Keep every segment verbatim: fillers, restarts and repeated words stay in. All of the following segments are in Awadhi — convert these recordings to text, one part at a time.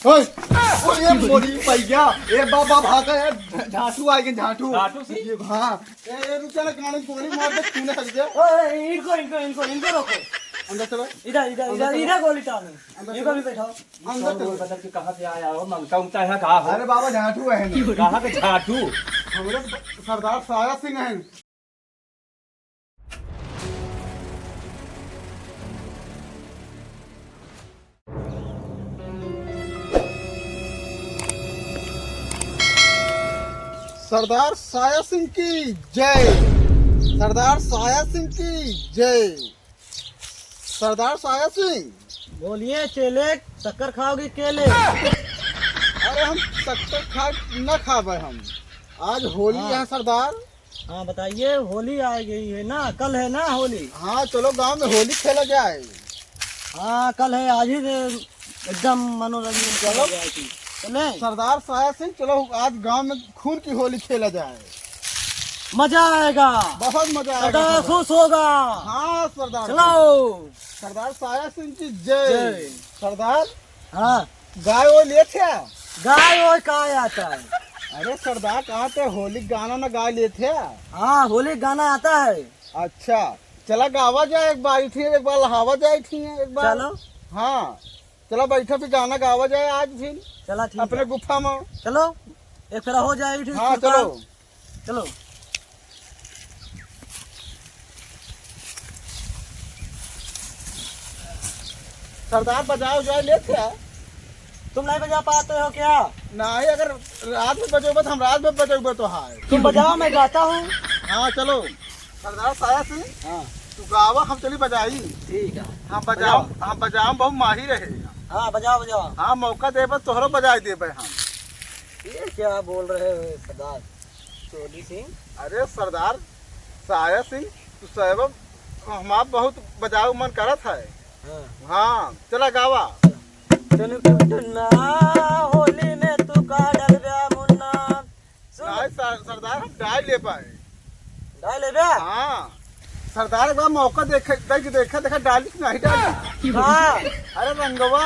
ओए, ओए, ये मोरी पैया, ए बाबा भागा, ए झांटू आ गए, झांटू। झांटू सी? ये, हाँ। ए, ए, रुक जा ना, गाड़ी गोली मार दे, तूने हट जा। ओए, ओए, इनको, इनको, इनको, इनको रोको। अंदर चलो। इधर, इधर, अंदर इधर, चलो। इधर गोली डालो। अंदर इनको चलो। भी बैठाओ। अंदर चलो। बदल के कहाँ से आया हो, मंगता उंगता है, कहाँ हो? अरे बाबा, झांटू है ना। कहाँ के झांटू? हमारे सरदार साया सिंह हैं। सरदार साया सिंह की जय। सरदार साया सिंह की जय। सरदार साया सिंह। बोलिए चेले, शक्कर खाओगे केले? अरे हम शक्कर खा न खाबे हम। आज होली हाँ। है सरदार। हाँ, बताइए, होली आ गई है ना, कल है ना होली? हाँ, चलो गांव में होली खेला जाए। हाँ, कल है, आज ही से एकदम मनोरंजन किया चलो। जाए कि-, चले? सरदार साया सिंह, चलो आज गांव में खून की होली खेला जाए। मजा आएगा। बहुत मजा आएगा सरदार सरदार। खुश होगा। हाँ सरदार। चलो। सरदार साया सिंह की जय। जय। सरदार। हाँ। गाय वो लेत है? गाय वो का आता है? अरे सरदार, कहाँ ते होली गाना ना गा लेत है? हाँ, होली गाना आता है। अच्छा, चला गावा जाए एक बार, इठी एक बार लहावा जाए, इठी एक बार। चलो। हाँ, चला बैठा फिर गाना गावा जाए आज फिर। चला ठीक अपने है। गुफा में। चलो, एक फेरा हो जाए इठी हाँ, चलो। चलो। सरदार बजाओ उजाओ लेत है। तुम नहीं बजा पाते हो क्या? नहीं, अगर रात में बजोबे तो हम रात में बजोबे तो हाय। तुम बजाओ, मैं गाता हूँ। हाँ, चलो। सरदार साया सिंह, हाँ। तू गावा, हम चली बजाई। ठीक है। हम बजाओ, बजाओ। हम बजाओ बहुत माहिर है। हाँ, बजाओ, बजाओ। हाँ, मौका देबे, तोहरो बजाई देबे हम। ये क्या बोल रहे हो सरदार? चोली सिंह। अरे सरदार साया सिंह, तू साहब हमार बहुत बजाऊ मन करत है। हाँ। हाँ, चला गावा। टुन टुन टुन्ना, होली में तू का डलब्या मुन्ना। सुन। नहीं सर, सरदार हम डाल ले पाए। डाल लेब्या? हाँ। सरदार एक बार मौका देखे, देख, देखा, देखा डाली कि नहीं डाली। हाँ। अरे रंगवा।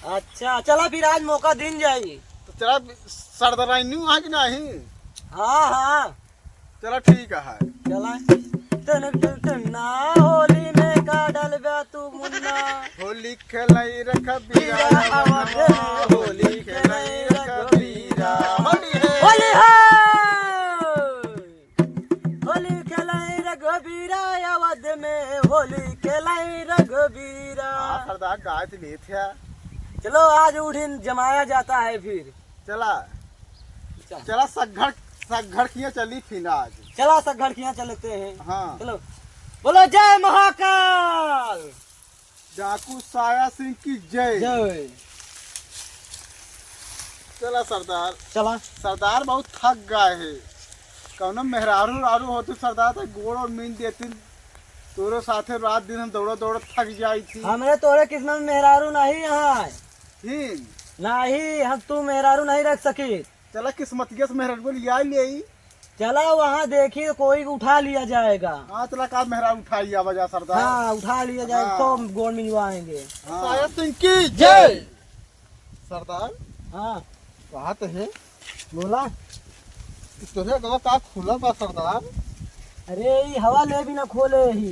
अच्छा, चला फिर आज मौका दिन जाई। तो चला सरदार न्यू है कि नहीं? हाँ, हाँ। चला ठीक है। चला। टन टन टन ना होली में का डलब्या तू मुन्ना। होली खेलाई रघुबीरा, होली खेलाई रघुबीरा। होली है। होली है। होली खेलाई रघुबीरा, अवध में होली खेलाई रघुबीरा। हाँ, सरदार गाय तो लेत है। चलो आज उठिन जमाया जाता है फिर। चला। चल। चला सगघर, सगघर किया चली फिर आज। चला सगघर किया चलते हैं। हाँ। चलो। बोलो जय महाकाल। डाकू साया सिंह की जय। जय। चला सरदार। चला। सरदार बहुत थक गए है। कौनो मेहरारू उहरारू होती सरदार तो गोड़ और मीन देती। तोरे साथे रात दिन हम दौड़ा दौड़ा थक जाई थी। हमरे तोरे किस्मत में मेहरारू नहीं है। ही। नहीं, हम तू मेहरारू नहीं रख सकी। चला किस्मतिया से मेहरारू लिया ले। चला वहाँ देखी कोई उठा लिया जाएगा। हाँ, चला का मेहरारू उठाई आवा जा सरदार। हाँ, उठा लिया जाएगा, हाँ। तो गोड़ मिलवाएंगे। हाँ। साया सिंह की जय। जय। सरदार। हाँ। कहा तो है? बोला। तोहरे गवा का खुला बा सरदार? अरे, ई हवा ले भी ना खोले ही।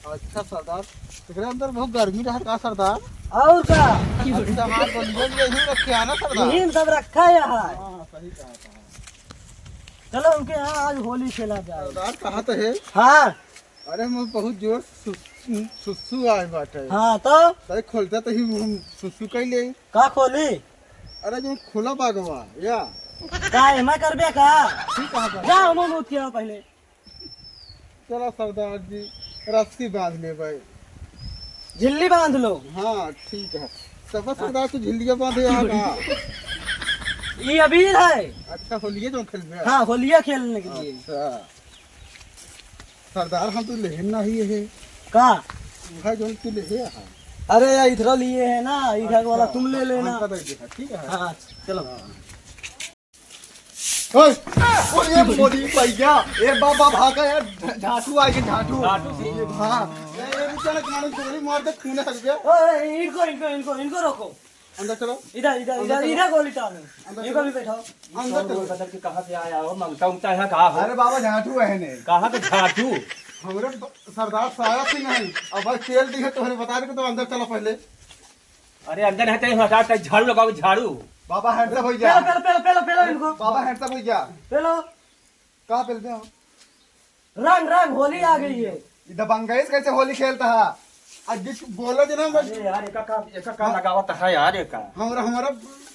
अच्छा सरदार, एकरे अंदर बहुत गर्मी रहा का सरदार? और का? अच्छा, हाँ, बलिया में यही रखे है ना सरदार? यही में सब रखा है यहाँ। हाँ, हाँ, सही कहा था। चलो, उनके यहाँ आज होली खेला जाए। सरदार, कहा तो है? हाँ। अरे, हम बहुत जोर सु-, सुसु आए बाटे। हाँ, तो? भाई, खोलता तो ही हम सुसु कई ले। का खोली? अरे, जो खुला बागवा, या? का एमा करबे का? ठीक कहा था। जा, हम मुँह किया पहले। चला सरदार जी, रस्सी बांध ले भाई। झिल्ली बांध लो। हाँ, ठीक है। सब सरदार तू झिल्लिया बांधे यहाँ का? ये अबीर है। अच्छा, होलिया जो खेलबे? हाँ, होलिया खेलने के लिए। अच्छा। सरदार, हम तो लेहन नहीं है। का? भाई, जो तू लेहे है। अरे यार, इधर लिए है ना, इधर वाला अच्छा, तुम ले लेना। हमका दे दे, ठीक है? हाँ, चलो। हाँ। ओए, ओए, ये मोदी भैया, ए बाबा भागा यार, झांटू आ गए, झांटू। झांटू से? हाँ। ए, ए, रुक जा ना, तुम्हारे गोली मार दे, खून हट गया। ओए, इनको, इनको, इनको, इनको रोको। अंदर चलो। इधर, इधर, अंदर इधर, चलो। इधर गोली टांगो। अंदर इधर चलो। भी बैठाओ। अंदर चलो। बदल के कहाँ से आया हो? मंगता उंगता है कहाँ हो? अरे बाबा, झाटू है ने। कहाँ के झाटू? हमरे ब-, सरदार साया सिंह है। अब भाई तेल दिए तो हमें बता दे, तो अंदर चलो पहले। अरे अंदर है तो हटा, तो झाड़ू लगाओ, झाड़ू। बाबा hands up हो जा। पेलो, पेलो, पेलो, पेलो, पेलो इनको। बाबा hands up हो जा। पेलो। का पेल दे हो? रंग, रंग, होली आ गई है। ई दबंगई से कैसे होली खेलता है? आ जिस बोलो जे ना बस। अरे यार, एका का, एका का लगावत है यार, एका? हमरा, हमरा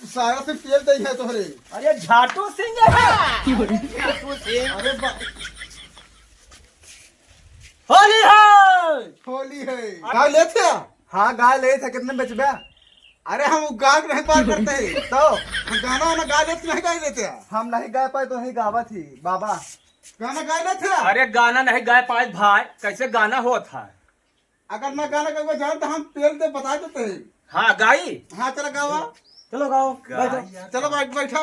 साया से पेल दे है तोहरे। अरे झाटू सिंह है। झाटू सिंह। अरे बा- होली है। होली है। का लेते हैं? हाँ, गा लेते हैं, कितने में बेचबे? अरे हम उ गा के नहीं पार करते हैं। तो? हम गाना वाना गा लेते नहीं गा लेते हैं। हम नहीं गा पाए तो नहीं गावत ही, बाबा। गाना गा लेते हैं। अरे गाना नहीं गा पाए भाई, कैसे गाना होत है? अगर ना गाना गावे जान तो हम पेल दे बता देते हैं। हाँ, गाई। हाँ, चलो गावा। चलो गाओ, बैठो। चलो बैठ, बैठो।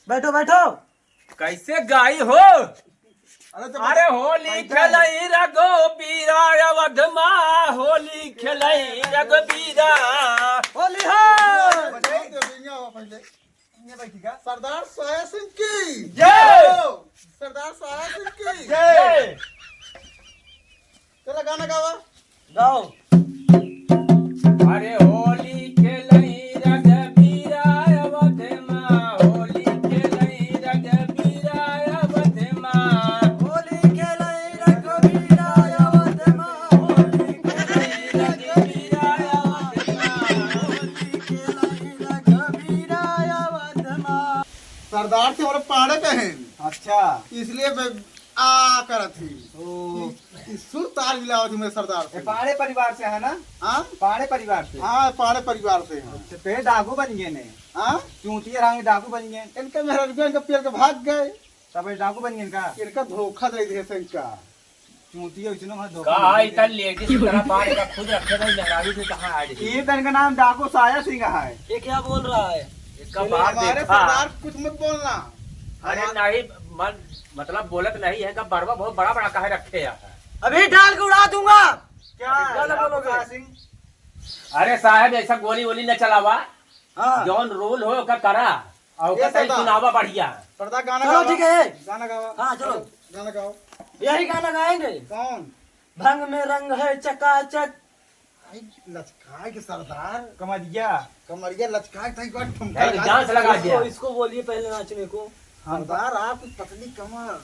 बैठो, बैठो। कैसे गाई हो? अरे तो अरे होली खेलई रघुबीरा अवध मा, होली खेलई रघुबीरा। होली है। बजाई दे, दुनिया हो पहले। ये बैठी का? सरदार साया सिंह की जय। सरदार साया सिंह की जय। चला गाना गावा। गाओ। अरे होली खेलई रघुबीरा अवध मा, होली खेलई रघुबीरा अवध मा। होली खेलई रघुबीरा अवध मा, होली खेलई रघुबीरा अवध मा, होली खेलई रघुबीरा अवध मा। सरदार से और पाड़े कहें। अच्छा। इसलिए मैं आ करत ही। ओ। ई, ई सुर ताल मिलावत ही मैं सरदार से। ये पाड़े परिवार से है ना? हाँ? पाड़े परिवार से? हाँ, पाड़े परिवार से हैं। अच्छा, तो ये डाकू बन गए ने? हाँ? चूतिया रंग डाकू बन गए। इनका मेहररुआ इनका पेल के भाग गए। तब ये डाकू बन गए इनका? इनका धोखा दे दिए थे इनका। चूतिया इतनो है धोखा का दे है, दिए। इतना ladies की तरह बाहर का खुद रखे भाई, मेहरारू से कहाँ आ रही? ये तो इनका नाम डाकू साया सिंह है। ये क्या बोल रहा है? इसका ये बाहर हमारे देखा। सरदार कुछ मत बोलना। अरे हमारे नहीं, मन, मतलब बोलत नहीं है, का बड़वा बहुत बड़ा बड़ा काहे रखे है? अभी डाल के उड़ा दूंगा। क्या? क्या बोलोगे? अरे साहब, ऐसा गोली वोली न चलावा। हाँ। जौन role हो, ओका करा। और ये ओका सही सरदार। सुनावा बढ़िया। सरदार गाना चलो, गावा। ठीक है। गाना गावा। हाँ, चलो। गाना गाओ। यही गाना गाएंगे। कौन? भंग में रंग है चकाचक। आई लचकाए के सरदार। कमरिया। कमरिया लचकाए के तई को ठुमका नहीं, तो लगा dance दे। लगा दिया। इसको, इसको बोलिए पहले नाचने को। सरदार, आप पतली कमर,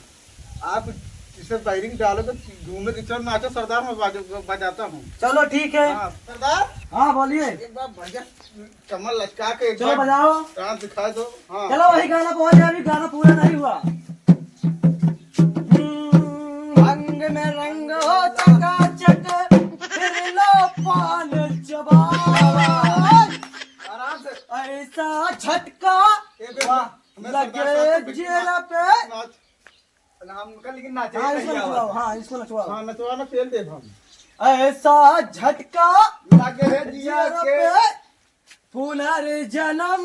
आप इसे bearing डालो तो घूमे के चल नाचो सरदार, मैं बाजो, बजाता हूँ। चलो ठीक है। हाँ, सरदार। हाँ, बोलिए। एक बार बढ़िया कमर लचका के एक चलो बार बजाओ। Dance दिखा दो। हाँ। चलो वही गाना पहुंच जाए, अभी गाना पूरा नहीं हुआ। हम्म, भंग में रंग हो चकाचक, फिर लो पान चबाओ। आराम से। ऐसा झटका ए बे, वाह, हमें लगे सरदार साहब को बिल्कुल जियरा पे। नाच। ना, हम उनका लेकिन नाचे हाँ, नहीं इसको आवा। नचवाओ, हाँ, इसको नचवाओ। हाँ, नचवा ना, पेल दे हम। ऐसा झटका लगे है जिया जियरा के। पे पुनर्जन्म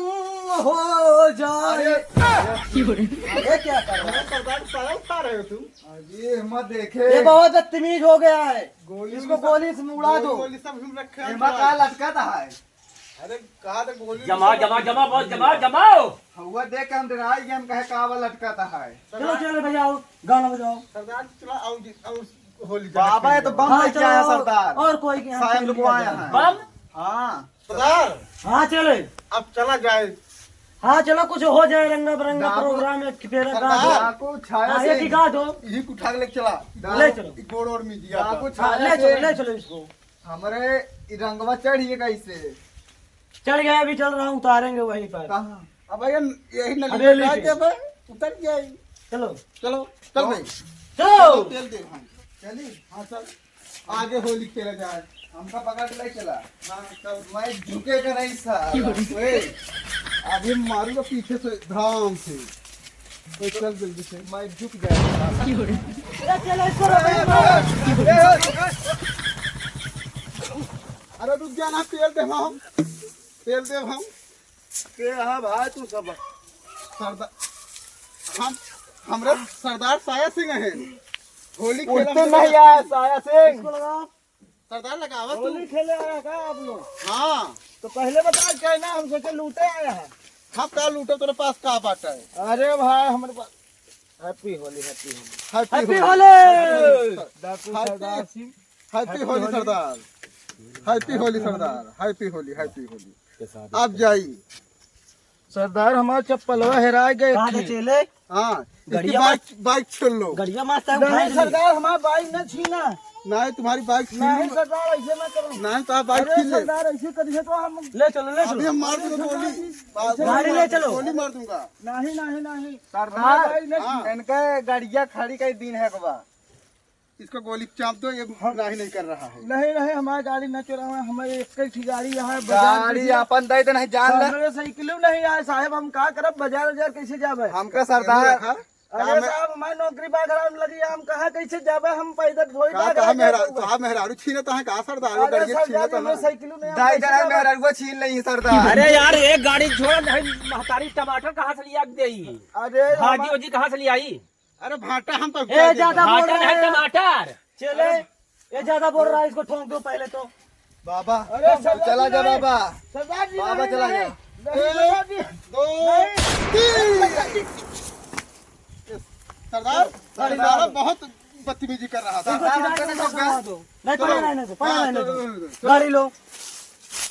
हो जाए। अरे, ये क्या कर रहा है? सरदार साया उठा रहे हो तुम? अरे, मत देखे। ये बहुत बदतमीज हो गया है। गोली इसको सब, गोली से उड़ा गोली दो। वोली सब हम रखे हैं। एमा का लटकत है? अरे, कहा तो गोली जमाओ, सब जमाओ, जमाओ, बहुत जमाओ, जमाओ। हवा देख के हम डराई गए, हम कहे का लटकत है। चलो, चलो, बजाओ, गाना बजाओ। सरदार, चला, आओ जी, आओ, होली बाबा, ये तो बम हाँ, लेके आया चलो, सरदार। और कोई के यहाँ सायम चल लुकवाया दिया है। बम? हाँ। सरदार। हाँ, चले। अब चला जाए। हाँ, चलो, कुछ हो जाए, रंगा बिरंगा डाकू। Program, एक पेरा गा दो। सरदार। डाकू छाया हाँ, से एक ही गा दो। यही उठा के लेके चला। ले चलो। गोड़ और मीडिया डाकू का। हाँ, ले छाया चलो, से। ले चलो इसको। हमरे ई रंगवा चढ़िए कैसे? चढ़ गया, अभी चल रहा हूँ, उतारेंगे वहीं पर। कहाँ? अब भैया, यही नली हवेली उतार पे। दे बे, उतर जाए। चलो। चलो, चल भाई। चलो। तेल दे भाई। चली? हाँ, चल। आगे होली खेला जाए। हमका पकड़ के ले चला। हाँ, चल। मैं झुकेगा नहीं साला। ओए, अभी मारूंगा पीछे से, धाम से। तो चल जल्दी से। मैं झुक जाएगा। ए, चलो, इसको रोको, इसको। अरे रुक जा ना, तेल दे हम। तेल दे हम। के हाँ भाई तू सब? सरदार, हम, हमरे सरदार साया सिंह हैं। होली खेला उठते हम नहीं लोग। आया साया सिंह। इसको लगाओ। सरदार लगावा तू। होली खेले आया का आप लोग? हाँ। तो पहले बता, क्या ना, हम सोचे लूटे आया है। हम का लूटे, तोरे पास का बाटे? अरे भाई, हमारे पास Happy Holi, Happy Holi। Happy Happy Holi। Holi। Happy, Happy Holi। Happy Holi सरदार। Happy Holi सरदार। Happy Holi, Happy Holi। आप जाई। सरदार, हमार चप्पलवा हेराय गए कहाँ थे। चले? हाँ, इसकी गड़िया bike, bike छीन लो। गड़िया मार साहब नहीं, उठाए ले। सरदार, हमार bike न छीना। नहीं, तुम्हारी bike छीन नहीं, लूंगा। सरदार, ऐसे ना करो। नहीं, तो आप bike अरे, छीन ले। सरदार, ऐसे करिए तो हम ले चलो, ले अभी चलो। हम मार दूंगा अरे, गोली। सरदार जी, बात गाड़ी ले चलो। गोली मार दूंगा। नहीं, नहीं, नहीं। सरदार, हमार bike न हाँ। छीना। इनका गड़िया खड़ी कई दिन है बा। इसको गोली चाप दो, ये नहीं, नहीं कर रहा है। नहीं, नहीं, हमारी गाड़ी न चुरावे, हमारे एक ही गाड़ी यहाँ है, बाजार गाड़ी से अपन दे दे, नहीं जान ले। हमारे साइकिल नहीं आए साहब, हम का करब, बाजार, बाजार कैसे जावे? हमका सरदार, ये देखा? अरे साहब, हमारी नौकरी बागराम लगी है, हम कहाँ कैसे जावे, हम पैदल थोड़ी कहाँ, बागराम कहाँ मेहरा-, जावे। कहाँ मेहरारू छीनत है, कहाँ सरदार, वो अरे गाड़िया सर, छीनत जाने है। हमारे साइकिल नहीं, हम दाई कैसे जावे? मेहरारू छीन लेंगे सरदार। अरे यार, एक गाड़ी छोड़, नहीं, महतारी टमाटर कहाँ से लिया के देई? अरे भाजी हमारे वाजी कहाँ से ले आई? अरे भाटा हम तो ए, ज्यादा बोल भाटा रहा नहीं, है। टमाटर। चले, ये ज्यादा बोल रहा है, इसको ठोंक दो पहले तो। बाबा, अरे सरदार चला जी जा नहीं। बाबा। सरदार जी बाबा नहीं, चला नहीं। जा। नहीं, एक, सरदार जी। दो, नहीं। तीन। सरदार, सरदार बहुत बदतमीजी कर रहा था। इसको सरदार, चिढ़ा के हमको तो सब गाड़ी दो। नहीं, पहले हाँ, रहने दो, पहले हाँ, रहने दो। चलो,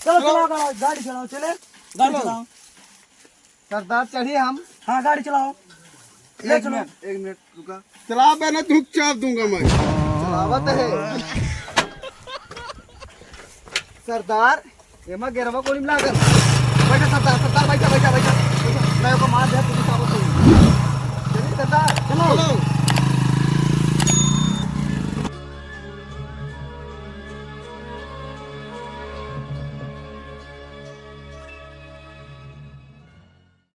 चलो, चलो। गाड़ी, गाड़ी चलाओ, चले, गाड़ी चलो। चलाओ। सरदार चढ़िए हम। हाँ, गाड़ी चलाओ। ले एक चलो। मिनट, एक मिनट रुका। चला बे ना, तू चाप दूंगा मैं। चलावत है। सरदार, एमा गेरवा कोनी लागल।